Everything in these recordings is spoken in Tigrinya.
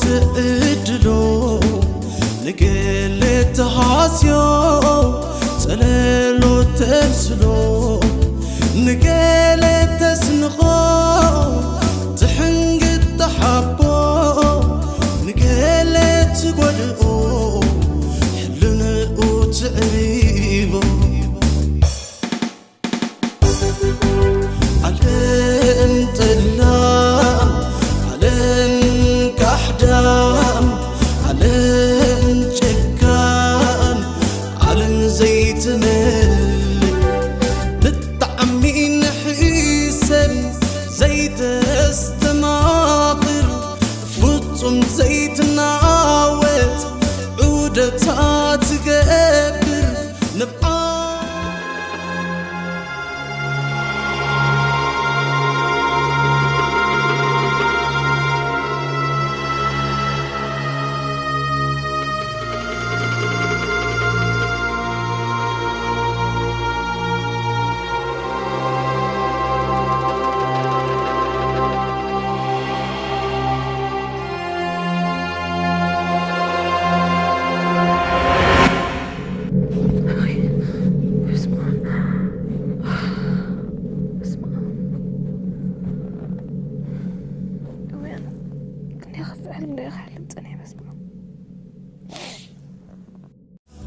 ትዕድሎ ንገለ ተሃስዮ ጸለሎ ተምስሎ ንገለ ተስንቖ ትሕንግጥ ተሓቦ ንገለ ትጎድኦ ሕልንኡ ትዕሪቦ ዓለም ጠላም ዓለም ካሕዳም ዓለም ጨካን ዓለም ዘይትመልእ ብጣዕሚ ንሕሰብ ዘይተስተማቕር ፍጹም ዘይትናወጥ ዑደታ ትገብር ንብዓ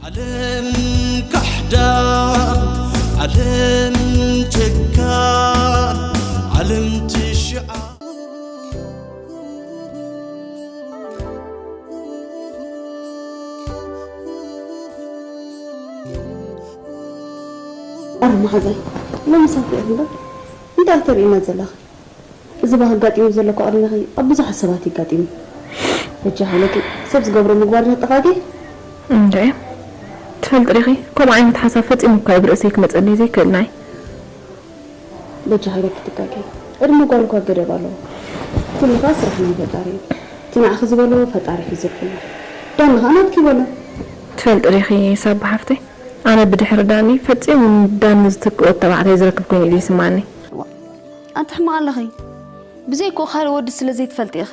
ዓለም ካሕዳም ዓለም ጨካን ዓለም ትሽዓ ኣረ መሓዛይ ሎሚ ሳፊ እምበር እንታይ ተርእይና ዘለኺ? እዚ ባህር ጋጢሙ ዘሎ እኮ ቅድሚኺ ኣብ ብዙሓት ሰባት እዩ ጋጢሙ። በጃ ሃይለኪ ሰብ ዝገብሮ ምግባር ነጠቓቂ። እንድዒ ትፈልጢ ዲኺ ከምኡ ዓይነት ሓሳብ ፈጺሙ እኳ ኣብ ርእሰይ ክመጸኒ ዘይክእል ናይ በጃ ሃይለኪ ጥቃቂ። ቅድሚ ጓል እኳ ገደብ ኣለዎ። ኩሉ ኸዓ ስራሕ ናይ ፈጣሪ እዩ። እቲ ንዓኺ ዝበሎ ፈጣሪ ሒዙልኪ ኣሎ። ዳኒ ኸዓ ናትኪ በሎ። ትፈልጢ ዲኺ ሳባ ሓፍተይ ኣነ ብድሕሪ ዳኒ ፈጺሙ ንዳኒ ዝትክእ ወዲ ተባዕታይ ዝረክብ ኮይኑ እዩ ዝስምዓኒ። ኣንቲ ሕማቕ ኣለኺ። ብዘይክኡ ካልእ ወዲ ስለ ዘይትፈልጢ ኢኺ።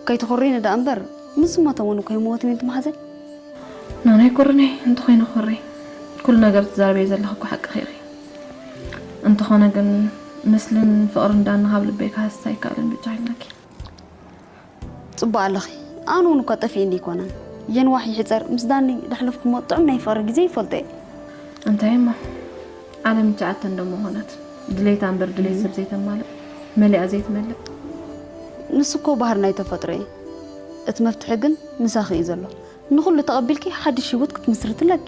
ከይትኹርኒ ደኣ እምበር ምስ ዝሞተ እውን እኮ ኣይምሞትን እዩ እቲ መሓዘይ። ናናይ ኩርኒ እንተኾይነ ኩሪ ኩሉ ነገር ትዛረብዮ ዘለኺ እኮ ሓቅኺ ኢኺ። እንተኾነ ግን ምስልን ፍቕርን ዳኒ ካብ ልበይ ክሃስስ ኣይከኣልን ብቻ ኢልናኪ። ጽቡቕ ኣለኺ። ኣነ እውን እኳ ጠፊእኒ ኣይኮነን። የንዋሕ ይሕጸር ምስ ዳኒ ደሕለፍኩሞ ጥዑም ናይ ፍቕሪ ግዜ ይፈልጦ እየ። እንታይ እሞ ዓለም ትሽዓተ እንዶ ምኾነት ድሌታ እምበር ድሌት ሰብ ዘይተማልእ መሊኣ ዘይትመልእ። ንሱ እኮ ባህሪ ናይ ተፈጥሮ እዩ። እቲ መፍትሒ ግን ምሳኺ እዩ ዘሎ። ንኹሉ ተቐቢልኪ ሓድሽ ህይወት ክትምስርቲ ኣለኪ።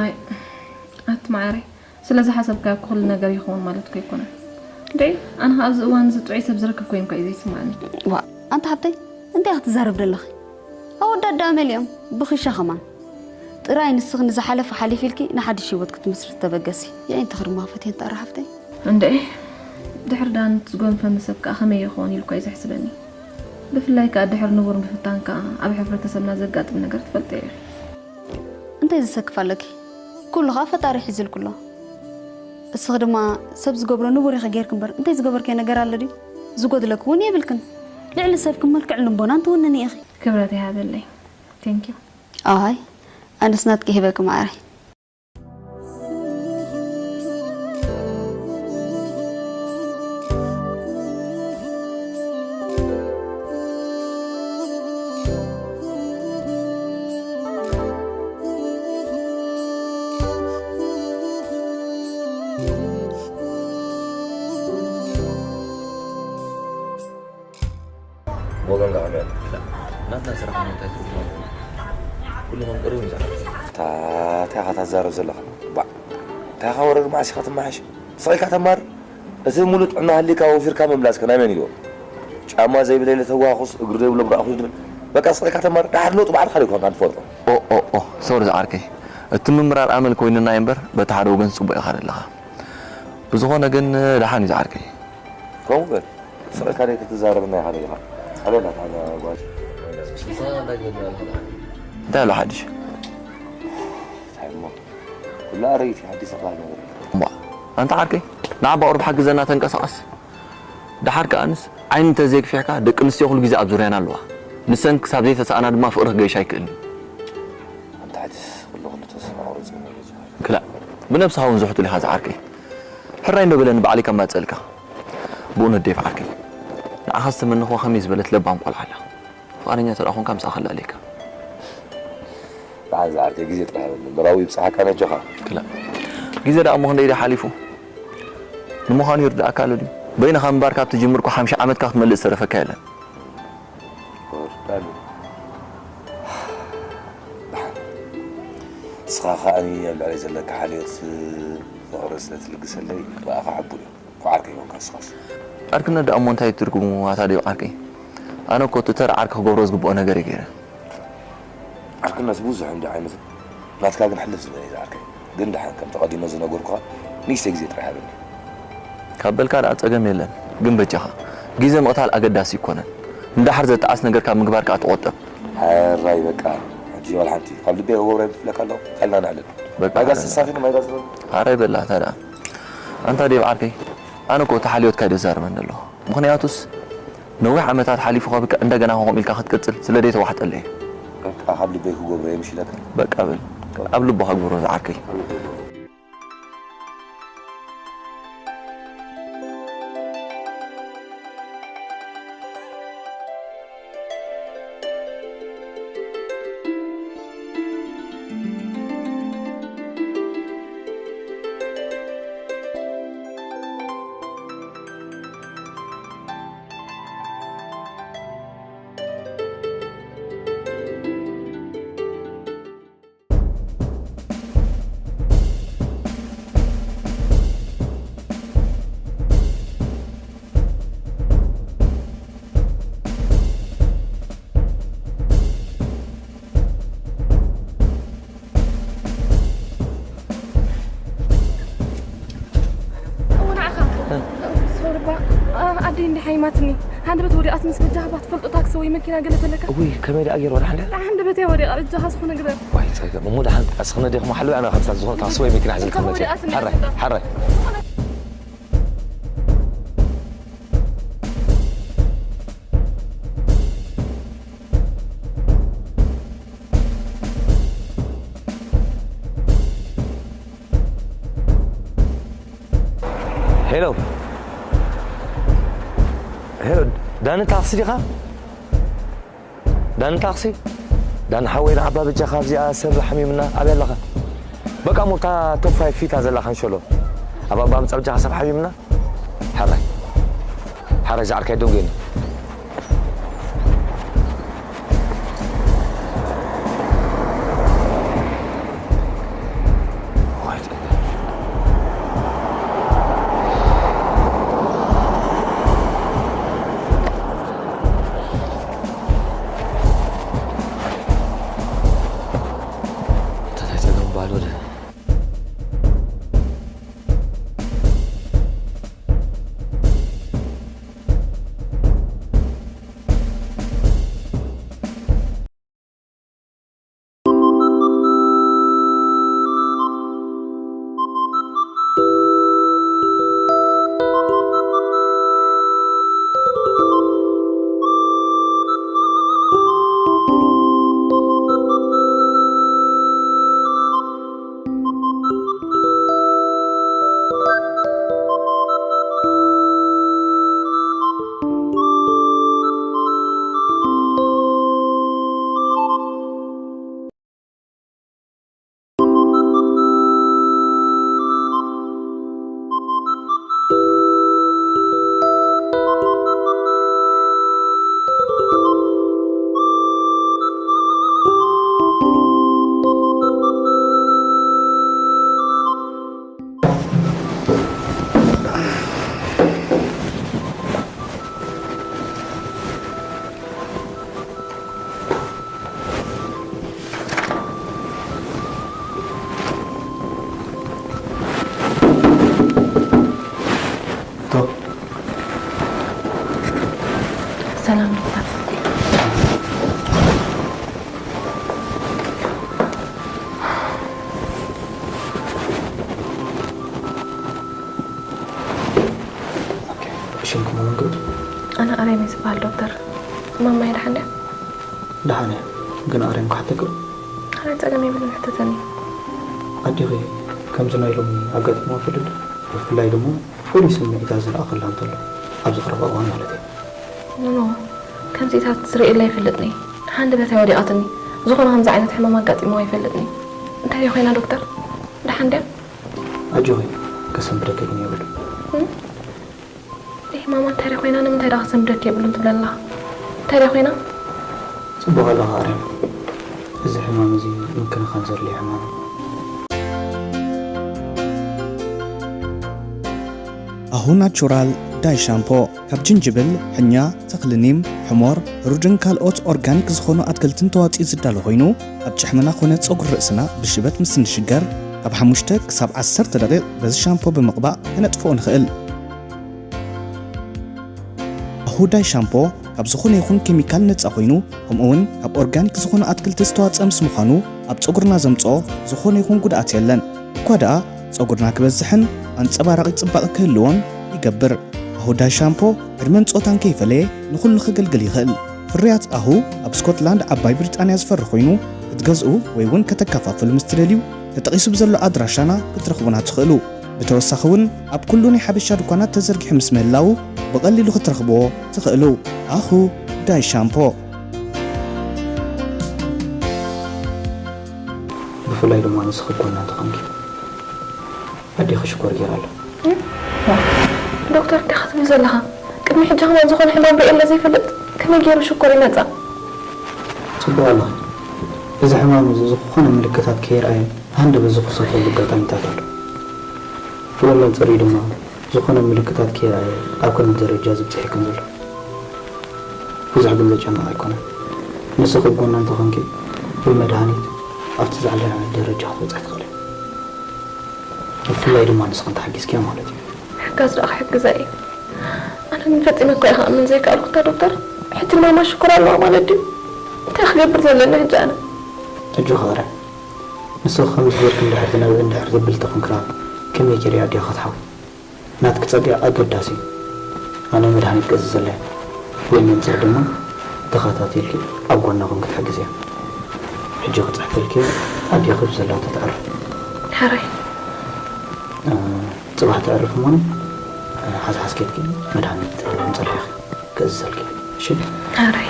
ኣይ ኣቲ መዓረይ ስለዝሓሰብካዮ እኮ ኩሉ ነገር ይኸውን ማለት እኮ ኣይኮነን። እንድዒ ኣነ ኸዓ ኣብዚ እዋን እዚ ጥዑይ ሰብ ዝረክብ ኮይኑ እኳ እዩ ዘይስምዓኒ። ዋእ ኣንታ ሓብተይ እንታይ ኢኺ ትዛረቢ ዘለኺ? ኣወዳት ደኣ መሊኦም ብኺሻ ኸማን። ጥራይ ንስኺ ንዝሓለፈ ሓሊፊልኪ ንሓድሽ ህይወት ክትምስርቲ ተበገሲ። የዒንቲ ኽድማ ፈትየን ተኣረ ሓፍተይ። እንድዒ ድሕሪ ዳን ዝጎንፈኒ ሰብ ከኣ ከመይ ይኸውን ኢሉ እኳ እዩ ዘሕስበኒ። ብፍላይ ከኣ ድሕሪ ንቡር ምፍታን ከኣ ኣብ ሕብረተሰብና ዘጋጥም ነገር ትፈልጥዮ ኢኺ። እንታይ ዘሰክፍ ኣለኪ? ኩሉ ኸኣ ፈጣሪ ሒዙልኪ ኣሎ። እስኺ ድማ ሰብ ዝገብሮ ንቡር ኢኺ ጌርኪ እምበር እንታይ ዝገበርክዮ ነገር ኣሎ ድዩ? ዝጎድለኪ እውን የብልክን። ልዕሊ ሰብኪ መልክዕን ልቦናን ትውንኒ ኢኺ። ክብረት ይሃበለይ። Thank you። ኣይ ኣነስ ናትኪ ይህበኪ ማዓረይ። ወገንካ ከመይ ኣሎ? ናትና ስራሕ እንታይ ትርጉም ኣለዎ? ኩሉ ከም ቀደሙ እዩ ዝዓርፍ። እታ እንታይ ኢኻ ትዛረብ ዘለኻ? ባዕ። እንታይ ኢኻ ወረ መዓስ ኢኻ ትመሓሽ? ስቕ ኢልካ ተማር። እቲ ሙሉእ ጥዕና ሃልይካ ወፊርካ ምምላስከ ናይ መን እዩ? ጫማ ዘይብለይ ለተዋህኹስ እግሪ ዘይብሎ ብራእኹስ ድብል። በቃ ስቕ ኢልካ ተማር። ደሓር ለውጢ ባዕልኻ ዶ ይኮንካ ትፈልጦ? ኦ ኦ ኦ ሶሪ ዝዓርከይ። እቲ ምምራር ኣመል ኮይኑና እዩ እምበር በቲ ሓደ ወገን ጽቡቕ ኢኻ ዘለኻ። ብዝኾነ ግን ደሓን እዩ ዝዓርከይ። ከምኡ በል። ስቕ ኢልካ ደይ ክትዛረበና ኢኻ ደሊኻ። ኣበይ ኣላ እታ ጓል? እንታይ ኣሎ ሓድሽ? እንታይ እሞ? ኩላ ኣረጊት እያ፣ ሓድሽ ዝበሃል ነገር የለን። እሞ ኣንታ ዓርከይ፣ ንዓባ ቁሩብ ሓግዘና ተንቀሳቐስ። ደሓር ከኣንስ ዓይኒ እንተዘይግፊሕካ ደቂ ኣንስትዮ ኩሉ ግዜ ኣብ ዙርያና ኣለዋ። ንሰን ክሳብ ዘይተሳእና ድማ ፍቕሪ ክገይሽ ኣይክእልን። ኣንታ ሕጅስ ኩሉ ኩሉ ተስፋ ቁረጽ እሞ በጃኻ። ክላእ፣ ብነብስኻ እውን ዝሕቱል ኢኻ ዝዓርከይ። ሕራይ እንዶ በለኒ ባዕለይ ከማጽኣልካ። ብእውነት ዴቭ ዓርከይ፣ ንዓኻ ዝተመነኹዋ ከመይ ዝበለት ለባም ቆልዓ ኣላ። ፍቓደኛ ተደኣ ኾንካ ምስኣ ከላልየካ። ደሓን ዝዓርከይ ግዜ ጥራሕ ሃበኒ እምበር ኣብኡ ይብጽሓካ ነጆኻ። ክላእ፣ ግዜ ደኣ እሞ ክንደይ ድዩ ሓሊፉ? ንምዃኑ ይርድኣካ ኣሎ ድዩ? በይንኻ ምንባር ካብ ትጅምር እኮ ሓምሳ ዓመትካ ክትመልእ ዝተረፈካ የለን። ወርዳሉ። ደሓን። ንስኻ ከኣ ኣብ ልዕለይ ዘለካ ሓልዮት ፍቕሪ ስለ ትልግሰለይ ብኣኻ ሕቡን እየ። እኮ ዓርከይ ኮንካ ንስኻስ። ዓርክነት ደኣ እሞ እንታይ ትርጉሙ ኣታ ዴቭ ዓርከይ? ኣነ እኮ እቲ ተራ ዓርኪ ክገብሮ ዝግብኦ ነገር እየ ገይረ። ዓርክነት ብዙሕ እንዲ ዓይነት ናትካ ግን ሕልፍ ዝበለ እዩ ዝዓርከይ። ግን ደሓን ከምቲ ቀዲመ ዝነገርኩኻ ንእሽተይ ግዜ ጥራይ ሃበኒ። ካብ በልካ ደኣ ጸገም የለን። ግን በጃኻ ግዜ ምቕታል ኣገዳሲ ኣይኮነን። ንደሓር ዘተዓስ ነገር ካብ ምግባር ከኣ ተቖጠብ። ሕራይ በቃ። ሕጂ ዋላ ሓንቲ ካብ ልበይ ክገብሮ ይፍለካ ኣለኹ። ካልና ነዕልል። በቃ ማይ ጋዝ ተሳፊኒ ማይ ጋዝ። ሕራይ በላ ታዲያ። ኣንታ ዴቭ ዓርከይ፣ ኣነ እኮ እቲ ሓልዮትካ እዩ ዘዛርበኒ ዘሎ። ምኽንያቱስ ነዊሕ ዓመታት ሓሊፉ ከብቅዕ እንደገና ከምኡ ኢልካ ክትቅጽል ስለ ዘይተዋሕጠለይ እዩ። በቃ ካብ ልበይ ክገብሮ እየ ምሽ ኢለካ። በቃ በል። ኣብ ልብኻ ግበሮ ዝዓርከይ። እው ንዓኻ። ሶሪ እባ፣ ኣ-፣ ኣደይ እንዲ ሓይማትኒ። ሃንደበት ወዲቓት ምስ በጃኻ እባ ትፈልጦ ታክሲ ወይ መኪና ገለ ተለካ? እውይ፣ ከመይ ደኣ ገይሩ ወዲቓ እንደ? ደኣ ሃንደበት እያ ወዲቓ፣ በጃኻ ዝኾነ ግበር። ዋይ፣ ጸገም። እሞ ደሓን እስኽነ ዲኹም ሓለዊ ኣነ ከምሳ ዝኾነ ታክሲ ወይ መኪና ሒዝልኩም መጽእ። ወዲቓትኒ ሓራይ፣ እንዳ። ሓራይ። ሄሎ። ሄሎ፣ ዳኒ ታክሲ ዲኻ? ዳኒ ታክሲ? ዳኒ ሓወይ ንዓባ በጃኻ ኣብዚኣ ሰብ ሓሚምና ኣበይ ኣለኻ? በቃ እሞ እታ ቶፕ ፋይፍ ፊታ ዘላ ካንሸሎ። ኣብኣ እባ ምጻእ በጃኻ ሰብ ሓሚምና። ሓራይ። ሓራይ ዝዓርከይ ደንጉየኒ። ሰላም ዶክተር። ሽምኩም መን ክብል? ኣነ ኣርያም እየ ዝበሃል ዶክተር። ማማይ ደሓን ድያ? ደሓን እየ፣ ግን ኣርያም ክሓተኪ። ኣነ ጸገም የብሉን፣ ሕተተኒ። ኣዴኺ ከምዚ ናይ ሎሚ ኣጋጢምዋ ይፈልጥ ዶ? ብፍላይ ድማ ፍሉይ ስምዒታት ዝረኣኸላ እንተሎ፣ ኣብዚ ቀረባ እዋን ማለት እዩ። ኖ፣ ኖ፣ ከምዚታት ዝርእየላ ኣይፈልጥን እየ። ሃንደበት እያ ወዲቓትኒ። ዝኾነ ከምዚ ዓይነት ሕማም ኣጋጢምዋ ኣይፈልጥን እዩ። እንታይ ደኣ ኮይና ዶክተር? ደሓን ድያ? ኣጆኺ፣ ከሰንብደኪ ግን የብሉን። እም? እህ፣ ማማ እንታይ ደኣ ኮይና? ንምንታይ ደኣ ከሰንብደኪ የብሉን ትብል ኣላ? እንታይ ደኣ ኮይና? ጽቡቕ ኣለኻ ኣርያም። እዚ ሕማም እዚ ምክንኻን ዘድልዮ ሕማም እዩ። ኣሁ ናቹራል ዳይ ሻምፖ ካብ ጅንጅብል፣ ሕኛ፣ ተኽሊ ኒም፣ ሕሞር፣ ህሩድን ካልኦት ኦርጋኒክ ዝኾኑ ኣትክልትን ተዋፂኡ ዝዳሎ ኮይኑ፣ ኣብ ጭሕምና ኮነ ፀጉሪ ርእስና ብሽበት ምስ እንሽገር፣ ካብ ሓሙሽተ ክሳብ ዓሰርተ ደቂቕ በዚ ሻምፖ ብምቕባእ ከነጥፍኦ ንኽእል። ኣሁ ዳይ ሻምፖ ካብ ዝኾነ ይኹን ኬሚካል ነፃ ኮይኑ፣ ከምኡ እውን ካብ ኦርጋኒክ ዝኾኑ ኣትክልቲ ዝተዋፀአ ምስ ምዃኑ፣ ኣብ ፀጉርና ዘምፅኦ ዝኾነ ይኹን ጉድኣት የለን። እኳ ደኣ ጸጉርና ክበዝሕን ኣንጸባራቒ ጽባቐ ክህልዎን ይገብር። ኣሁ ዳይ ሻምፖ ዕድመን ጾታን ከይፈለየ ንኹሉ ከገልግል ይኽእል። ፍርያት ኣሁ ኣብ ስኮትላንድ ዓባይ ብሪጣንያ ዝፈሪ ኮይኑ፣ ክትገዝኡ ወይ እውን ከተከፋፍሉ ምስ ትደልዩ፣ ተጠቒሱ ብዘሎ ኣድራሻና ክትረኽቡና ትኽእሉ። ብተወሳኺ እውን ኣብ ኩሉ ናይ ሓበሻ ድኳናት ተዘርጊሑ ምስ ምህላዉ ብቐሊሉ ክትረኽብዎ ትኽእሉ። ኣሁ ዳይ ሻምፖ። ብፍላይ ድማ ንስኺ ጎና እንተኾንኪ። ኣዴኺ ሽኮር ገይራ ኣላ። እ? ዋ፣ ዶክተር እንታይ ክትብል ዘለኻ? ቅድሚ ሕጂ ከማን ዝኾነ ሕማም ርእየላ ዘይፈልጥ ከመይ ገይሩ ሽኮር ይመጻ? ጽቡቕ ኣለኺ። እዚ ሕማም እዚ ዝኾነ ምልክታት ከይርኣየ ሃንደበት ዝኽሰተሉ ኣጋጣሚታት ኣሎ። ብኡ መንጽር እዩ ድማ ዝኾነ ምልክታት ከይርኣየ ኣብ ከምዚ ደረጃ ዝብጽሕ ከም ዘሎ። ብዙሕ ግን ዘጨንቕ ኣይኮነን። ንስኺ ጎና እንተኾንኪ ብመድሃኒት ኣብቲ ዝዓለመ ደረጃ ክትበጽሒ ትኽእሊ። ብፍላይ ድማ ንስኺ እንተሓጊዝኪያ ማለት እዩ። ምሕጋዝ ደኣ ክሕግዛ እየ። ኣነ ግን ፈጺመ እኮ እየ ክኣምን ዘይከኣልኩ። እታ ዶክተር ሕጂ ንማማ ሽኮር ኣለዋ ማለት ድዩ? እንታይ ክገብር ዘለኒ ሕጂ ኣነ? ኣጆኺ ኣረ። ንስኺ ከምዚ ጌርኪ እንድሕር ትነብዒ እንድሕር ዘብል ተኾንክራ ከመይ ጌረ ኣዴኺ ክትሓዊ? ናትኪ ጸገም ኣገዳሲ እዩ። ኣነ መድሃኒት ክእዝዘላ እየ። ብኡ መንጽር ድማ ተኸታቲልኪ ኣብ ጎና ኮንኪ ክትሕግዝያ። ሕጂ ክጽሕፈልኪ እየ፣ ኣዴኺ ብዘላቶ ተዕርፍ። ሕራይ። እ፣ ጽባሕ ተዕርፍ እሞ፣ እ፣ ሓዝሓዝ ኬድኪ መድሃኒት ምጸርሕኺ ክእዝዘልኪ። እሺ? ሕራይ።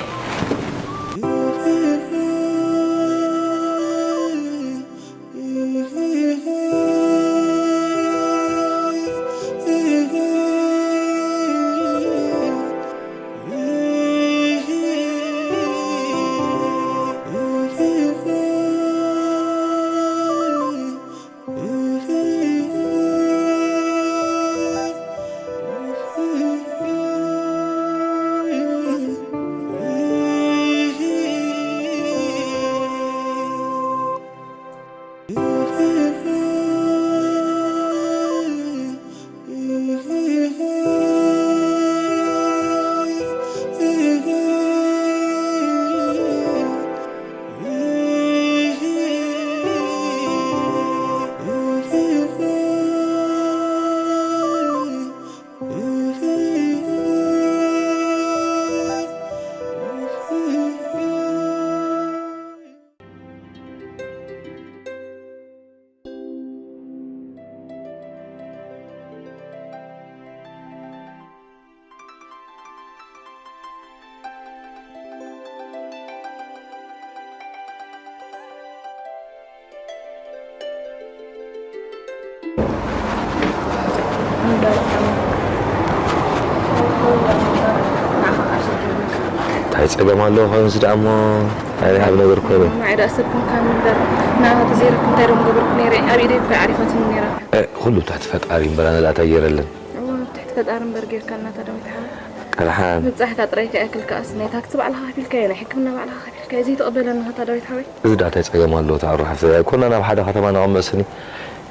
እንታይ ጸገም ኣለዎ? ከምዚ ደኣ እሞ ናይ ረሃብ ነገር ኮይኑ። ንዓይ ደኣ ሰብ ኮንካኒ እምበር፣ ንዓኻ ተዘይረክብ እንታይ ደኣ ምገበርኩ ነይረ? ኣብ ኢደይ እኮ ዓሪፋትኒ ነይራ። እ፣ ኩሉ ትሕቲ ፈጣሪ እምበር፣ ኣነ ደኣ እንታይ ገይረለን? እወ፣ ኣብ ትሕቲ ፈጣሪ እምበር ጌርካልና፣ ኣታ ዳዊት ሓወይ። ቀልሓን። ምብጻሕካ ጥራይ ከይኣክል ከኣስ፣ ናይ ታክሲ ባዕልኻ ከፊልካዮ፣ ናይ ሕክምና ባዕልኻ ከፊልካዮ፣ ዘይትቕበለኒ ኣታ ዳዊት ሓወይ? እዚ ደኣ እንታይ ጸገም ኣለዎ? ተዕሩ ሓፍተይ፣ ኣይኮናን ኣብ ሓደ ከተማ ንቕመጥ ስኒ።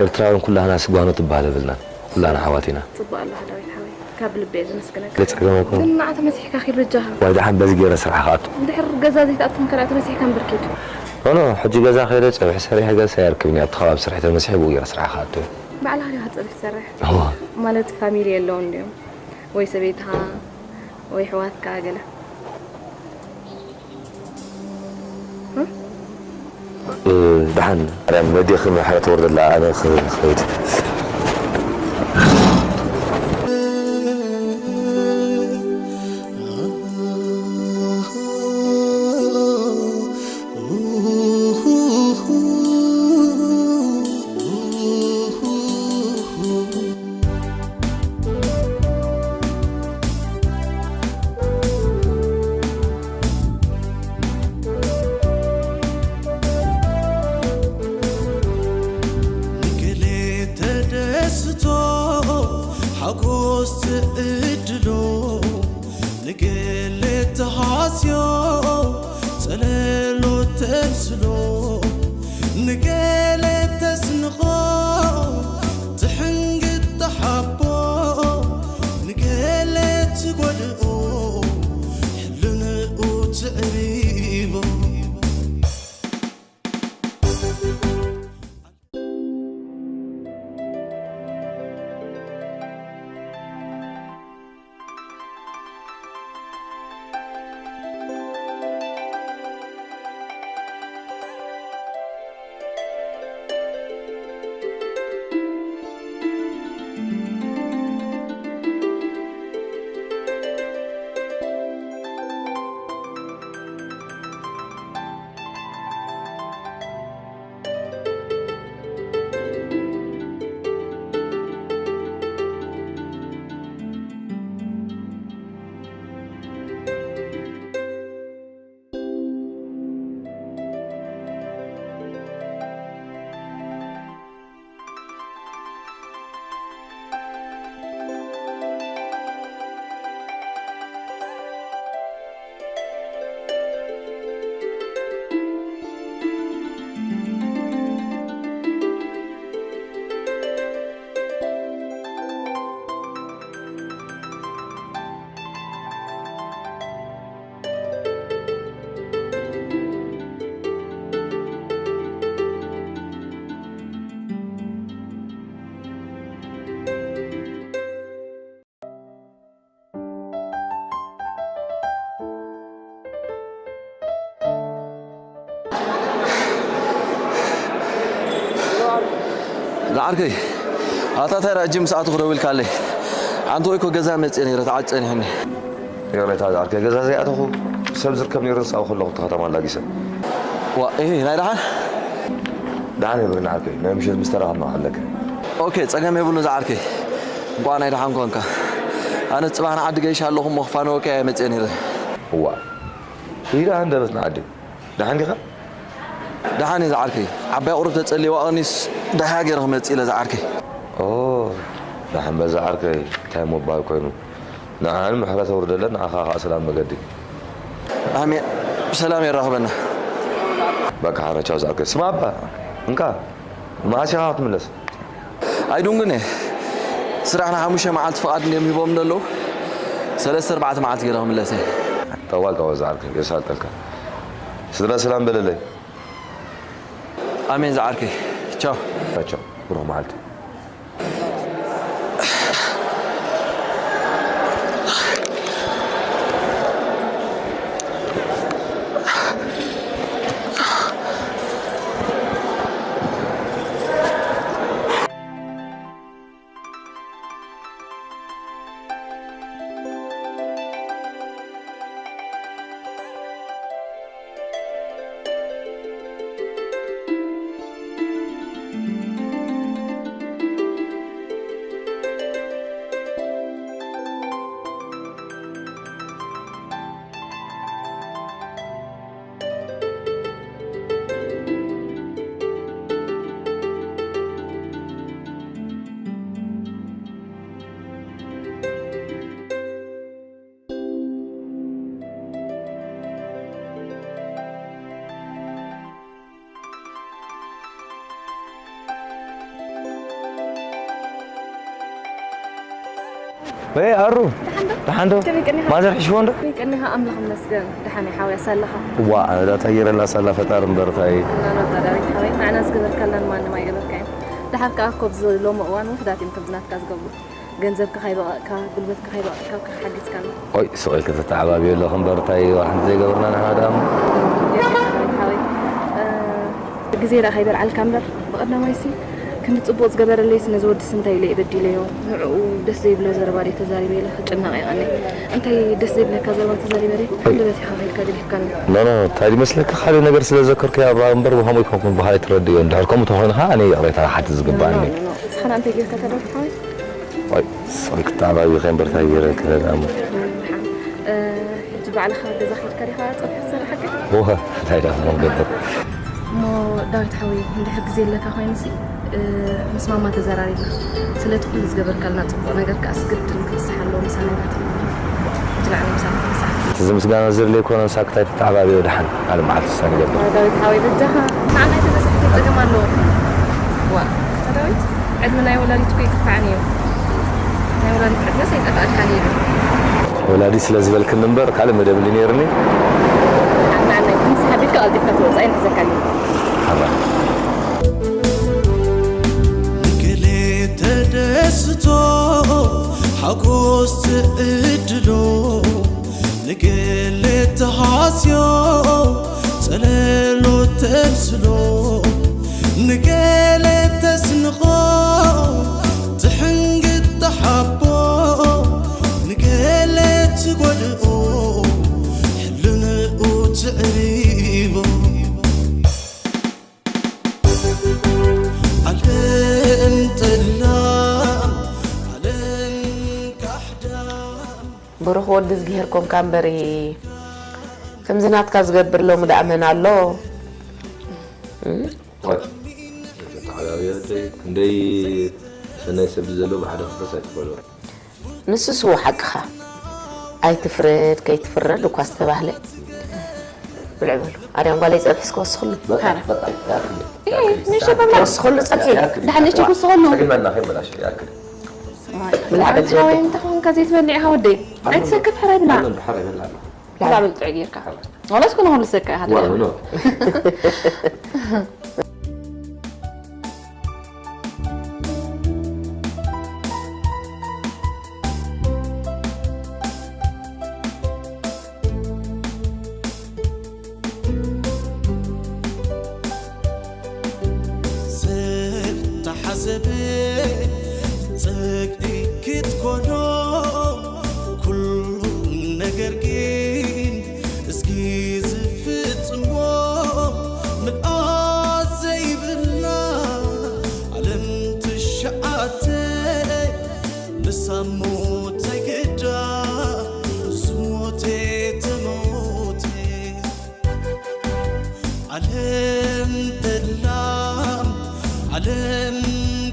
ኤርትራውያን ኩላህና ስጓኖ ትበሃል የብልናን። ኩላና ኣሕዋት ኢና። ጽቡቕ ኣለኻ ዳዊት ሓወይ። ካብ ልቢ እየ ዘመስግነካ። ገለ ጸገም ኣይኮነን። ግን ንዓ ተመሲሕካ ኪድ በጃኻ። ዋይ ደሓን በዚ ገይረ ስራሕ ክኣቱ። እንድሕር ገዛ ዘይትኣቱ እንከላ ተመሲሕካ እምበር ኪድ። ኖ፣ ኖ፣ ሕጂ ገዛ ከይደ ጸብሒ ሰሪሐ ገዛ የርክብኒ። ኣብቲ ከባቢ ስርሒ ተመሲሐ ብኡ ገይረ ስራሕ ክኣቱ እየ። ባዕልኻ ዲኻ ጸብሒ ትሰርሕ? እወ። ማለት ፋሚሊ የለውን ድዮም? ወይ ሰበይትኻ ወይ ኣሕዋትካ ገለ? ደሓን ኣርያም፣ ነዴኺ ምሕረት ወርደላ፣ ኣነ ክኸይድ። ንገለ ተደስቶ ሓጎስ ትዕድሎ፣ ንገለ ተሃስዮ ጸለሎ ተምስሎ፣ ንገለ ተስንቖ ትሕንግጥ ተሓቦ፣ ንገለ ትጎድኦ ሕልንኡ ትዕሪቦ። ዝዓርከይ፣ ኣታ እንታይ ደኣ ጅም ሰዓቱ ክደውልካለይ? ኣንተ ወይ እኮ ገዛ መጽእ ነይረ፣ ተዓጽ ጸኒሕኒ። ይቕሬታ ዝዓርከይ፣ ገዛ ዘይኣተኹ ሰብ ዝርከብ ነይሩ፣ ንሳኡ ከለኹ እቲ ከተማ ኣላጊሰ። ዋ፣ እህ፣ ናይ ደሓን? ደሓን እየ በልና ዓርከይ፣ ናይ ምሸት ምስ ተራኸብና ክሕለካ። ኦኬ፣ ጸገም የብሉን ዝዓርከይ። እንቋዕ ናይ ደሓን ኮንካ። ኣነ ጽባሕ ንዓዲ ገይሽ ኣለኹ እሞ ክፋነወካ እየ መጽእ ነይረ። እዋ፣ ኢዳ ሃንደበት ንዓዲ። ደሓን ዲኻ? ደሓን እየ ዝዓርከይ። ዓባይ ቁሩብ ተጸልየዋ ቀኒስ ደሃ ገይረ ክመጽእ ኢለ ዝዓርከይ። ኦ፣ ደሓን በል ዝዓርከይ። እንታይ ምባል ኮይኑ። ንዓን ምሕረት ኣውርደለን፣ ንዓኻ ኸኣ ሰላም መገዲ። ኣሜን። ብሰላም የራኽበና። በቃ ሓረቻው ዝዓርከይ። ስማ እባ፣ እንካ፣ መዓስ ኢኻ ክትምለስ? ኣይዱንግን እየ። ስራሕ ንሓሙሽተ መዓልቲ ፍቓድ እንድዮም ሂቦም ዘለዉ። ሰለስተ ኣርባዕተ መዓልቲ ገይረ ክምለስ እየ። ጠዋል ጠዋል ዝዓርከይ፣ የሳልጠልካ። ስድራ ሰላም በለለይ። ኣሜን ዝዓርከይ። ቻው። ቻው። ብሩኽ መዓልቲ። ወይ ኣሩ፣ ደሓን ዶ? ደሓን ዶ? ከመይ ቀኒኻ? ማዘር ሒሽዎ እንዶ? ከመይ ቀኒኻ? ኣምላኽ ይመስገን። ደሓን እየ ሓወይ፣ ኣሳለኻ? እዋ፣ ኣነ ዳታ ይረላ ሳላ ፈጣሪ እምበር እንታይ? ናናታ ዳዊት ሓወይ፣ ንዓና ዝገበርካላን ማንም ኣይገበርካዮን። ደሓር ከኣ ኮብ ሎሚ እዋን ውሑዳት እዮም ከምዚ ናትካ ዝገብሩ። ገንዘብካ ከይበቐቕካ፣ ጉልበትካ ከይበቐቕካ ክሓግዝካ ኣሎ። ኦይ፣ ስቕ ኢልኪ ተተዓባብዮ ኣለኺ እምበር እንታይ ዋላ ሓንቲ ዘይገበርና ንሕና ደኣ እሞ። ሓወይ፣ ሓወይ፣ እ፣ ግዜ ደኣ ከይበልዓልካ እምበር፣ ብቐዳማይሲ ክንዲ ጽቡቕ ዝገበረለይስ ነዚ ወድስ እንታይ ኢለ እየ በዲለዮ? ንዕኡ ደስ ዘይብሎ ዘረባ ድየ ተዛሪበ ኢለ ክጭነቕ የቐንየ። እንታይ ደስ ዘይብለካ ዘረባ ተዛሪበ ድየ? ክንደበት ኢኻ ከይድካ ገዲፍካኒ? ኖ፣ ኖ፣ እንታይ ድመስለካ፣ ካልእ ነገር ስለ ዘከርኩ እያ እምበር፣ ብኸምኡ ኣይኮንኩን፣ ብኻልእ ትረድእዮ። እንድሕር ከምኡ ተኾይኑ ኸኣ ኣነ ይቕሬታ ክሓትት ዝግባኣኒ። ኖ፣ ኖ፣ ኖ። ንስኻ እንታይ ጌርካ ተደርፍ ሓወይ? ዋይ፣ ሶሪ፣ ክተዓባብዩ ከይምበር እንታይ ገይረ ክነግራ እሞ። እ፣ ሕጂ ባዕልኻ ገዛ ከይድካ ዲኻ ጸብሒ ትሰርሕ ሓቂ? እወ፣ እንታይ ደኣ እሞ ንገብር። እሞ ዳዊት ሓወይ፣ እንድሕር ግዜ ኣለካ ኮይኑሲ፣ እ፣ ምስ ማማ ተዘራሪብና። ስለቲ ኩሉ ዝገበርካልና ጽቡቕ ነገር ከኣስ ግድን ክርሳሕ ኣለዎ፣ ምሳና ኢና ትብል። ሕጂ ንዓና ምሳና ትርሳሕ። እቲ ዝምስጋና ዝድለ ኣይኮነን፣ ሳክት ኣይትተዓባብዮ ደሓን። ካልእ መዓልቲ ንሳ ንገብር። ዳዊት ሓወይ በጃኻ፣ ንዓና ኣይተበሳሕኪ፣ ጸገም ኣለዎ። ዋ፣ ኣታ ዳዊት፣ ዕድመ ናይ ወላዲት እኮ ይክፍዓን እዩ። ናይ ወላዲት ዕድመስ ኣይጠፍኣካን እዩ። ወላዲት ስለ ዝበልክኒ እምበር ካልእ መደብ እንዲ ነይርኒ። ንዓይ፣ ንዓይ፣ ምስ ሓቢርካ ቀልጢፍካ ትወጽእ፣ ኣይንሕዘካን እዩ። ሓራ። ንገለ ተደስቶ ሓጎስ ትዕድሎ፣ ንገለ ተሃስዮ ጸለሎ ተምስሎ፣ ንገለ ተስንቖ ትሕንግጥ ተሓቦ፣ ንገለ ትጎድኦ ሕልንኡ ትዕሪቦ። ዓለም ጠላም፣ ዓለም ካሕዳም። ብሩኽ ወዲ እዝግሄር ኮንካ እምበሪ፣ ከምዚ ናትካ ዝገብር ሎሚ ደኣ መን ኣሎ? እም? ዋይ፣ ተተሓባቢረ ደይ፣ ክንደይ ሰናይ ሰብ ዘሎ ብሓደ ክፈስ ኣይትበሎ። ንሱስ እዎ ሓቅኻ። ኣይትፍረድ፣ ከይትፍረድ እኳ ዝተባህለ። ብልዕ በሉ። ኣርያም ጓለይ ጸብሒ እስከ ወስኽሉ። በቃ፣ ሃረ። በቃ፣ ይኣክል፣ ይኣክል። ንሸበላ። ተወስኽሉ ጸብሒ። ይኣክል፣ ደሓን ንሽቲ ይኣክል። ክወስኽሉ። ጸጊመና ከይበላሽ፣ ይኣክል። ብላዕ በል ሓወይ፣ ዝወደይ። እንታይ ኾንካ ዘይትበልዕ ኢኻ ወደይ? ኣይትሰክፍ፣ ሕራይ ብላዕ። ኣነ እንዶ ሕራይ በላዕ ኣለኹ። ብላዕ በል ጥዑይ ጌርካ። ሕራይ። ዋላስ ኮነ ኹሉ ሰካ ኢኻ ዋላ ትበልዕ። ኖ። ዝተሓሰበ ጸግዒ ክትኮኖ፣ ኩሉ ነገር ግን እስኪ ዝፍጽሞ ምልኣት ዘይብላ ዓለም ትሽዓተ ንሳ ሞት ኣይግዳ ዝሞተ ተሞተ። ዓለም ጠላም፣ ዓለም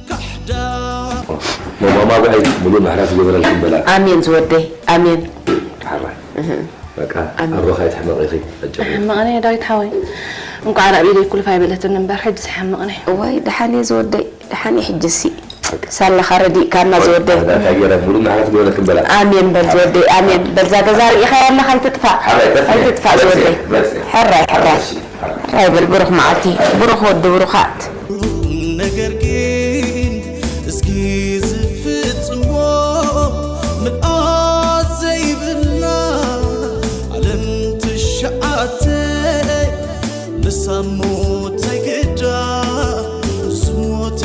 ካሕዳም። መማማብዐይ ሙሉእ ምሕረት ይግበረልኩም በላ። ኣሜን ዝወደይ፣ ኣሜን። ሓራይ። እህ። በቃ፣ ኣሜን። ኣሮኻ ይትሕመቕ ኢኺ፣ ኣጨብጭብ። ሕመቕኒ ዳዊት ሓወይ። እንቋዕ ኣብ ኢደይ ኩልፍ ኣይበለትን እምበር፣ ሕጅስ ይሓምቕኒ። እዋይ፣ ደሓን እየ ዝወደይ፣ ደሓን እየ ሕጅሲ። ሳላኻ ረዲእካና ዝወደይ። ኣሜን በል ዝወደይ፣ ኣሜን። በልዛ ገዛ ርኢኻያ ኣለኻ፣ ኣይትጥፋእ። ኣይትጥፋእ ዝወደይ። ሕራይ፣ ሕራይ። ሕራይ በል፣ ብሩኽ መዓልቲ፣ ብሩኽ ወዲ ብሩኻት። ነገር ግን እስኪ ዝፍጽሞ ምልኣት ዘይብላ ዓለም ትሽዓተ ንሳ ሞት ኣይግዳ ዝሞተ።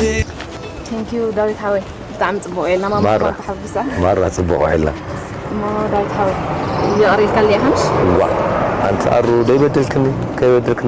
Thank you ዳዊት ሓወይ፣ ብጣዕሚ ጽቡቕ ውዒልና፣ ማማ ማራ። ተሓጒሳ። ማራ ጽቡቕ ውዒልና። እሞ ዳዊት ሓወይ፣ ይቕሬታ ኣለካ ምሽ? ዋ፣ ኣንቲ ኣሩ ደይበደልክኒ፣ ከይበደልክኒ።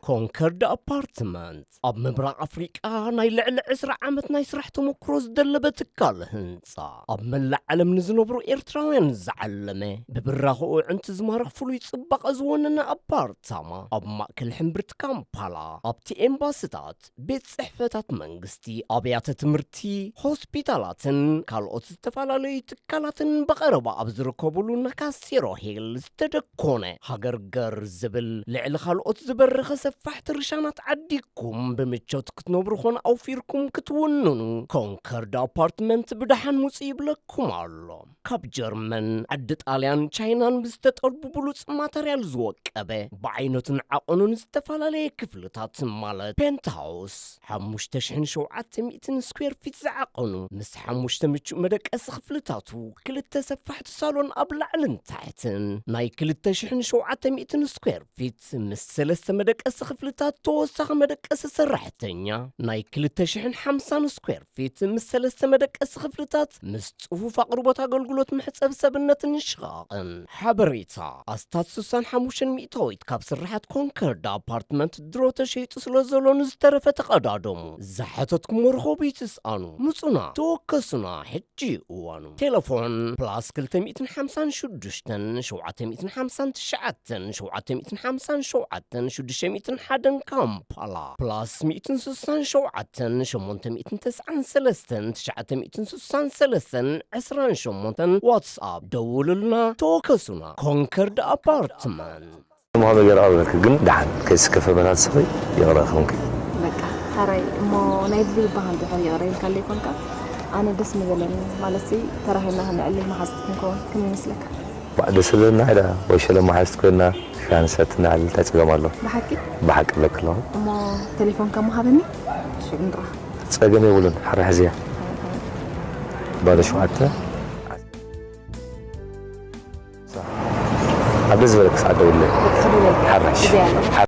ኮንከርድ ኣፓርትመንት ኣብ ምብራቕ ኣፍሪቃ ናይ ልዕሊ ዕስራ ዓመት ናይ ስራሕ ተመክሮ ዝደለበ ትካል ህንጻ፣ ኣብ መላእ ዓለም ንዝነብሩ ኤርትራውያን ዝዓለመ፣ ብብራኸኡ ኣዕንቲ ዝማርኽ ፍሉይ ጽባቐ ዝወነነ ኣፓርታማ፣ ኣብ ማእከል ሕምብርቲ ካምፓላ፣ ኣብቲ ኤምባስታት፣ ቤት ጽሕፈታት መንግስቲ፣ ኣብያተ ትምህርቲ፣ ሆስፒታላትን ካልኦት ዝተፈላለዩ ትካላትን ብቐረባ ኣብ ዝርከቡሉ ናካሴሮ ሂል ዝተደኮነ ሃገር ገር ዝብል ልዕሊ ካልኦት ዝበረኸ ሰፋሕ ትሕቲ ርሻናት ዓዲግኩም ብምቾት ክትነብሩ ኮን ኣውፊርኩም ክትውንኑ፣ ኮንከርድ ኣፓርትመንት ብደሓን ውጽእ ይብለኩም ኣሎ። ካብ ጀርመን፣ ዓዲ ጣልያን፣ ቻይናን ብዝተጠርቡ ብሉጽ ማተርያል ዝወቀበ፣ ብዓይነቱን ዓቐኑን ዝተፈላለየ ክፍልታት ማለት ፔንትሃውስ፣ ሓሙሽተ ሽሕን ሸውዓተ ሚእትን ስኩዌር ፊት ዝዓቐኑ፣ ምስ ሓሙሽተ ምቹእ መደቀሲ ክፍልታቱ፣ ክልተ ሰፋሕቲ ሳሎን ኣብ ላዕልን ታሕትን፣ ናይ ክልተ ሽሕን ሸውዓተ ሚእትን ስኩዌር ፊት ምስ ሰለስተ መደቀሲ ክፍልታት፣ ተወሳኺ መደቀሲ ሰራሕተኛ፣ ናይ ክልተ ሽሕን ሓምሳን ስኩዌር ፊት ምስ ሰለስተ መደቀሲ ክፍልታት፣ ምስ ጽፉፍ ኣቕርቦት ኣገልግሎት መሕጸቢ ሰብነትን ሽቓቕን። ሓበሬታ፣ ኣስታት ስሳን ሓሙሽተን ሚእታዊት ካብ ስርሓት ኮንከርድ ኣፓርትመንት ድሮ ተሸይጡ ስለ ዘሎ፣ ንዝተረፈ ተቐዳደሙ። ዝሓተትኩሞ ርኸቡ ይትስኣኑ። ምጹና፣ ተወከሱና፣ ሕጂ እዩ እዋኑ። ቴሌፎን ፕላስ ክልተ ሚእትን ሓምሳን ሽዱሽተን ሸውዓተ ሚእትን ሓምሳን ትሽዓተን ሸውዓተ ሚእትን ሓምሳን ሸውዓተን ሽዱሽተ ሚእትን ሓደን ካምፓላ፣ ፕላስ ሚእትን ስሳን ሸውዓተን ሸሞንተ ሚእትን ተስዓን ሰለስተን ትሽዓተ ሚእትን ስሳን ሰለስተን ዕስራን ሸሞንተን ዋትስኣፕ ደውሉልና፣ ተወከሱና። ኮንከርድ ኣፓርትመንት። እሞ ከመይ ገይረ ቀርበልኪ? ግን ደሓን ከይስከፈ መታን ስኺ ይቕረ ክኹንኪ። በቃ፣ ሕራይ እሞ ናይ ብዝበሃል ድሕር ይቕረ ኢልካ ኣለይኮንካ፣ ኣነ ደስ ምበለኒ። ማለትሲ፣ ተራኺብና ክንዕልል መሓዝት ክንከውን ከመይ ይመስለካ? ባዕ ደስ ዝብለና ኢዳ ወይ ሸለ መሓዝት ኮይና ሻሂ ንሰቲ ንዕልል እንታይ ጸገም ኣሎ? ብሓቂ? ብሓቂ ኣለኪ ኣለኹ። እሞ ቴሌፎንካ እሞ ሃበኒ፣ ሽዑ ንራኸብ። ጸገም የብሉን፣ ሕራይ ሕዝያ። ባዶ ሸውዓተ። ኣብ ደስ ዝበለኪ ሰዓት ደውለይ። በቃ፣ ክደውለልካ። ሓራሽ። ግዜ ኣሎ። ሓ-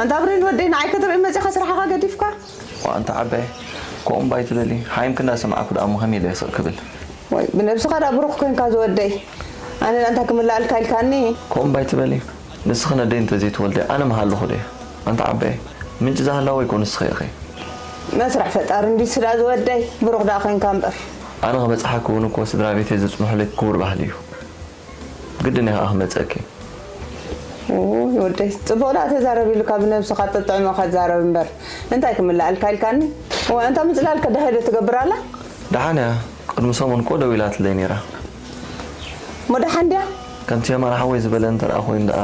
ኣንታ ብሬን ወደይ፣ ንዓይ ክትርኢ መጺኻ ስራሕኻ ገዲፍካ? ዋእ ኣንታ ዓባይ፣ ከምኡ እምባ ኣይትበሊ። ሓይምኪ እንዳሰማዕኩ ደኣ እሞ ከመይ ኢለ ስቕ ክብል? ወይ፣ ብነብስኻ ደኣ ብሩኽ ኮንካ ዝወደይ። ኣነ ደኣ እንታይ ክምልኣልካ ኢልካኒ? ከምኡ እምባ ኣይትበሊ። ንስኺ ነደይ እንተዘይትወልዲ ኣነ ምሃለኹ ድየ? ኣንታ ዓባይ፣ ምንጪ ዝሃላወ እኮ ንስኺ ኢኺ። መስርሕ ፈጣሪ እንድዩ ስዳ ዝወደይ፣ ብሩኽ ደኣ ኮንካ እምበር። ኣነ ክበጽሓኪ እውን እኮ ስድራ ቤተይ ዘጽንሑለይ ክቡር ባህሊ እዩ። ግድን እየ ከዓ ክመጸኪ። ኡይ ወደይ፣ ጽቡቕ ደኣ ተዛረብ ኢሉካ ብነብስኻ ተጥዕሞ ከዛረብ እምበር፣ እንታይ ክምልኣልካ ኢልካኒ? እዋ፣ እንታ ምጽላልካ ደሃይ ዶ ትገብር ኣላ? ደሓን እያ። ቅድሚ ሰሙን እኮ ደዊላትለይ ነይራ። እሞ ደሓን ድያ? ከምቲ የማነ ሓወይ ዝበለ እንተ ደኣ ኮይኑ ደኣ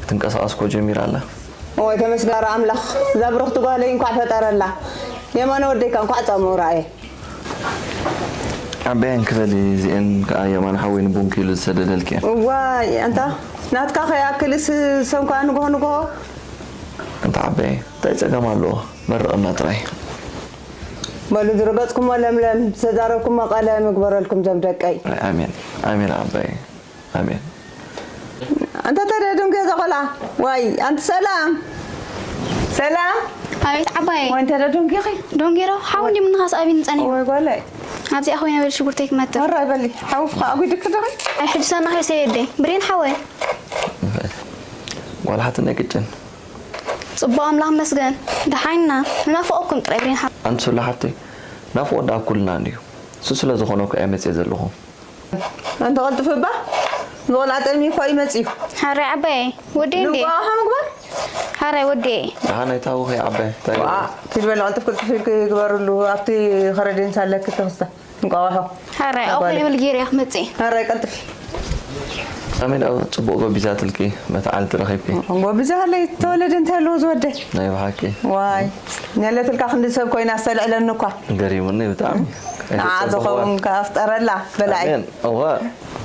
ክትንቀሳቐስ እኮ ጀሚራ ኣላ። እዋይ፣ ተመስጋሪ ኣምላኽ፣ እዛ ብርኽቲ ጓለይ እንኳዕ ፈጠረላ። የማነ ወደይካ እንኳዕ ጻምኡ ረኣየ። ዓበየን ክበሊ፣ እዚኤን ከኣ የማነ ሓወይ ንቡንኪ ኢሉ ዝሰደደልኪ እየን። እዋይ፣ ኣንታ ናትካ ከይኣክልስ ሰንኳ ንግሆ ንግሆ። ኣንታ ዓበየ፣ እንታይ ጸገም ኣለዎ? መርቕና ጥራይ። በሉ ዝረገጽኩሞ ለምለም፣ ዝተዛረብኩሞ ቀለም ይግበረልኩም ዞም ደቀይ። ኣሜን፣ ኣሜን ዓባየ። ኣሜን። ኣንታ ተደድንጉ እዛ ቆልዓ። ዋይ፣ ኣንቲ ሰላም። ሰላም። ኣቤት ዓባየ። ወይ፣ እንተ ደደንጉኺ? ደንጊሮ፣ ሓው እንዲ ምንኻስ ኣቢኒ ጸኒሑ። ወይ ጓለይ። ኣብዚኣ ኮይነ በል ሽጉርተይ ክመትር። ሕራይ በሊ፣ ሓውፍኻ ኣጒድኪ ዶ? ኣይ፣ ሕጂ ሰናኺ ሰየደይ። ብሬን ሓወይ። ጓል ሓትነይ ቅጭን። ጽቡቕ ኣምላኽ መስገን። ደሓይና። ንናፍቖኩም ጥራይ ብሬን ሓወይ። ኣንቲ ሶሎ ሓፍተይ፣ ናፍቖት ደኣ ኣብ ኩልና እንድዩ። እሱ ስለ ዝኾነ እኮ እየ መጽየ ዘለኹ። ኣንተ ቀልጥፍ እባ፣ ንቆልዓ ጠሚዩ እኳ እዩ መጺኡ። ሓራይ ዓባየ፣ ወዲ እንዴ? ንቋ ምግባር? ሓራይ ወዲ። ደሓን ኣይታወኺ ዓባየ፣ እንታይ ዋእ፣ ኪድ በል ቀልጥፍ ቅልጥፍ ኢልኪ ግበርሉ፣ ኣብቲ ከረዴንሳ ኣለኪ ተኽስታ። እንቋቑሖ። ሕራይ፣ ኣብኡ ኣጓሊ። ከይብል ገይረ እያ ክመጽእ። ሕራይ፣ ቀልጥፊ። ኣሜን። ኣብ ጽቡቕ ጎቢዛትልኪ፣ መተዓልቲ ረኺብኪ። ጎቢዛ ኣለይ፣ ተወለደ እንታይ ኣለዎ ዝወደ? ናይ ብሓቂ። ዋይ፣ ነለትልካ ክንዲ ሰብ ኮይና ዝተልዕለኒ እኳ። ገሪሙኒ ብጣዕሚ። ንዓ ኣይተጸበኹዋ። ዝኸውን ከኣ ፍጠረላ፣ በላዒ። ኣሜን። እዋ፣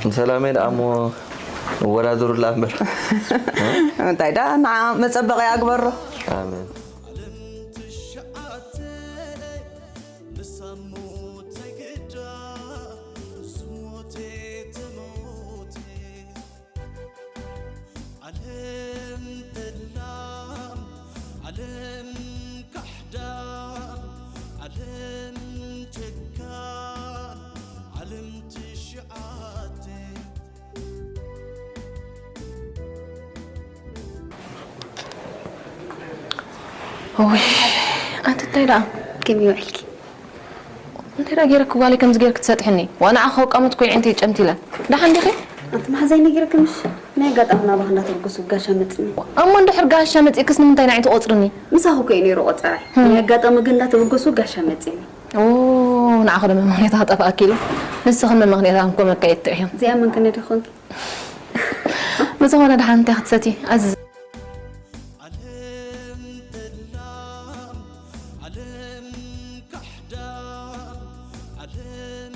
ንሰላመይ ደኣ እሞ እወዳድሩላ እምበር። እንታይ ደኣ፣ ንዓ መጸበቒ ኣግበሮ። ኣሜን። ዓለም ትሽዓተ ንሳሞት ዘይግዳ ዝሞተ ተሞተ። ዓለም ጠላም፣ ዓለም ካሕዳም፣ ዓለም ጨካን፣ ዓለም ትሽዓተ። እውይ፣ ኣንቲ እንታይ ደኣ? ከመይ ውዒልኪ? እንታይ ደኣ ገይረኪ ጓለይ ከምዚ ገይርኪ ትሰጥሕኒ? ዋና ዓኻ ወቃመት ኮይዐ እንተ ይጨምት ኢለን። ደሓን ዲኺ? ኣንቲ መሓዛይ ነጊረኪ ምሽ? ናይ ኣጋጣሚ ናባኽ እንዳተበገሱ ጋሻ መጺኒ። እሞ እንድሕር ጋሻ መጺእክስ ንምንታይ ንዓይ ትቖጽርኒ? ምሳኹ እኮ እዩ ነይሩ ቆጸራይ። ህም። ናይ ኣጋጣሚ ግን እንዳተበገሱ ጋሻ መጺኒ። ኦ፣ ንዓኹ ደማ ምኽንያት ክጠፍኣኪ ኢሉ። ንስኽን መመኽንያት ኣንኮ መካየድቲ ኢኹም። እዚኣ መን ከነዲ ኾንኪ? ብዝኾነ ደሓን እንታይ ክትሰቲ? ኣዝዝ። ዓለም ጠላም፣ ዓለም ካሕዳም፣ ዓለም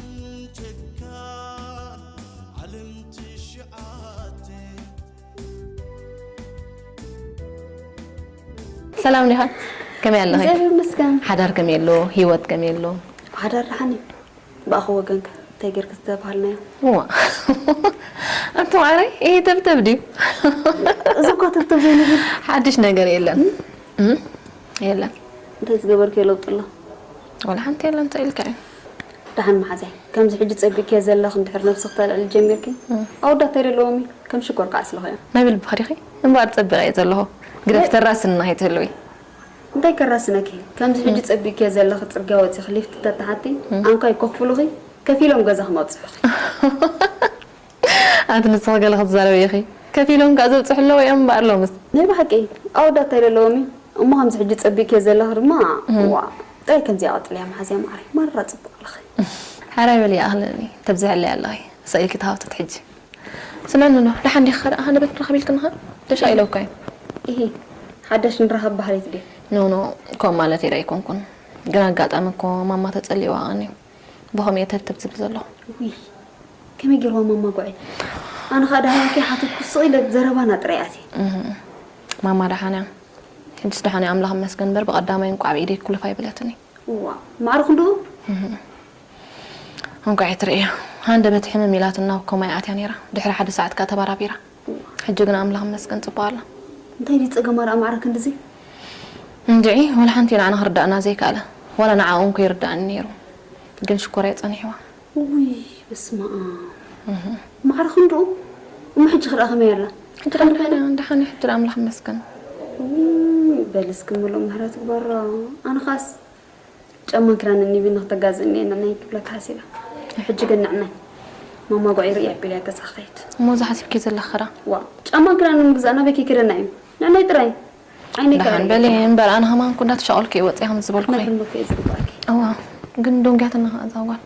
ጨካን፣ ዓለም ትሽዓተ። ሰላም ዲኻ? ከመይ ኣለኺ? እግዚኣብሔር ይመስገን። ሓዳር ከመይ ኣሎ? ህይወት ከመይ ኣሎ? ሓዳር ደሓን እዩ። ብኣኺ ወገንከ እንታይ ጌርኪ ዝተባህልናዮ? እዋ። ኣንቲ ማዕረይ፣ ይሄ ተብተብ ድዩ? እዚ እኮ ተብተብ ዘይንብል። ሓድሽ ነገር የለን። እም? እም? የለን። እንታይ ዝገበርክዮ ለውጢ ኣሎ? ዋላ ሓንቲ የለን፣ እንታይ ኢልካ እዩ? ደሓን መሓዛይ፣ ከምዚ ሕጂ ጸቢቅክዮ ዘለኺ እንድሕር ነብስኺ ተልዕሊ ጀሚርኪ፣ እም። ኣወዳት ኣይደለዎም እዩ፣ ከም ሽኮር ከዓስልኺ እዮም። ናይ ብልብኺ ዲኺ? እምበኣር ጸቢቐ እየ ዘለኹ። ግደፍ፣ ወይ ተራስና ኣይትህልዊ። እንታይ ከራስነኪ? ከምዚ ሕጂ ጸቢቅክዮ ዘለኺ ጽርግያ ወጺኺ ሊፍት ተተሓቲ፣ ኣንኳይ ከኽፍሉኺ፣ ከፊሎም ገዛኺ መብጽሑኺ። ኣንቲ ንስኺ ገለ ክትዛረቢ ኢኺ። ከፊሎም ከኣ ዘብጽሑ ኣለዉ እዮም እምበኣር ሎምስ። ናይ ብሓቂ ኣወዳት ኣይደለዎም እዩ። እሞ ከምዚ ሕጂ ጸቢቅክዮ ዘለኺ ድማ፣ ዋ፣ ጥራይ ከምዚኣ ቀጽልያ መሓዝያ ማዕረይ። ማራ ጽቡቕ ኣለኺ። ሓራይ በሊ ይኣኽለኒ። ተብዝሐለይ ኣለኺ። ሰኢልኪ ተሃውተት ሕጂ። ስምዕኒ ዶ፣ ደሓን ዲኺ ደኣ? ሃንደበት ንራኸብ ኢልክንኻ? ተሻኢለውካ እዩ። ኢሂ፣ ሓዳሽ ንራኸብ በሃሊት ድየ? ኖ፣ ኖ፣ ከምኡ ማለት ኢለ ኣይኮንኩን። ግን ኣጋጣሚ እኮ ማማ ተጸሊእዋ ቀንዩ። ብኸምኡ እየ ተብተብ ዝብል ዘለኹ። ውይ፣ ከመይ ገይርዋ ማማ ጉዐይ? ኣነ ኸኣ ደሃያ ከይሓተትኩ ስቕ ኢለ ዘረባና ጥራይ ኣትየ። እህ፣ ማማ ደሓን እያ። ሕጅስ ደሓን እያ፣ ኣምላኽ ይመስገን እምበር ብቐዳማይ እንቋዕ ኣብ ኢደይ ክሕልፋ ኣይበለትን እያ። እዋ፣ ማዕረ ክንድኡ? እህ። እንቋዕ ትርእያ። ሃንደበት ሕምም ኢላትና ኣብ ኮማ እያ ኣትያ ነይራ። ድሕሪ ሓደ ሰዓት ከኣ ተባራቢራ። ሕጂ ግን ኣምላኽ ይመስገን ጽቡቕ ኣላ። እንታይ ድዩ ጸገማ ደኣ ማዕረ ክንድዚ? እንድዒ፣ ወላ ሓንቲ ንዓና ክርዳእና ዘይከኣለ። ዋላ ንዓኡ እንኮ ይርዳእኒ ነይሩ። ግን ሽኮር እያ ጸኒሕዋ። ውይ፣ በስመ ኣብ። እህ። ማዕረ ክንድኡ? እሞ ሕጂ ክርኣ ከመይ ኣላ? ሕጂ ደሓን ደሓን እያ፣ ደሓን እያ፣ ሕጂ ደኣ ኣምላኽ ይመስገን። ውይ፣ በል እስኪ ምሉእ ምሕረት ግበሮ። ኣነ ኻስ ጫማን ክዳንን ኒቪን ንክተጋዝእኒ እየ ንዕናይ ክብለካ ሓሲበ። ሕጂ ግን ንዕናይ ማማ ጓዕ ይርኢ ኣቢለ ገዛ ክኸይድ። እሞ እዚ ሓሲብኪ ዘለኺ ኸራ? ዋ፣ ጫማን ክዳንን ምግዛእ ናበይ ከይከደና እዩ? ንዕናይ ጥራይ። ዓይነይ ደሓን ክርኢ። በሊ እምበር ኣነ ከማን ኩ እንዳተሻቆልኩ እየ ወፂኣ ከም ዝበልኩ። ነግርኖ እኮ እየ ዝግባኣኪ። እዋ፣ ግን ደንጉያትና ኸዓ እዛ ጓል።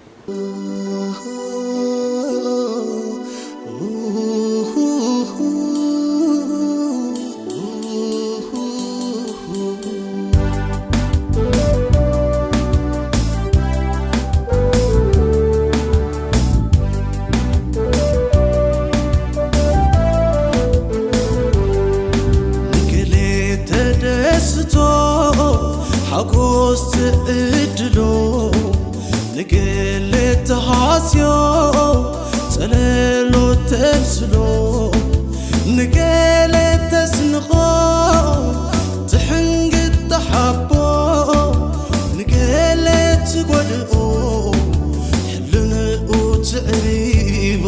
ንገለ ተደስቶ ሓጎስ ትዕድሎ፣ ንገለ ተሃስዮ ጸለሎ ተምስሎ፣ ንገለ ተስንቆ ትሕንግጥ ተሓቦ፣ ንገለ ትጎድኦ ሕልንኡ ትዕሪቦ።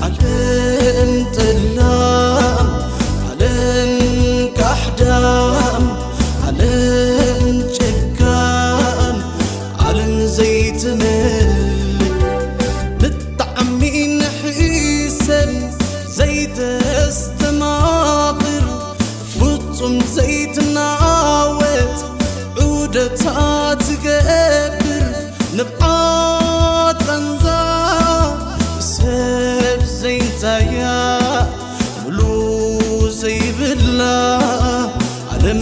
ዓለም ጠላም፣ ዓለም ካሕዳም፣ ዓለም ጨካን፣ ዓለም ዘይትመልእ፣ ብጣዕሚ ንሒሰን ዘይተስተማቕር፣ ፍጹም ዘይትናወጽ ዑደታ ትገብር ንብዓት ቃንዛ፣ ሰብ ዘይንታያ፣ ምሉ ዘይብላ፣ ዓለም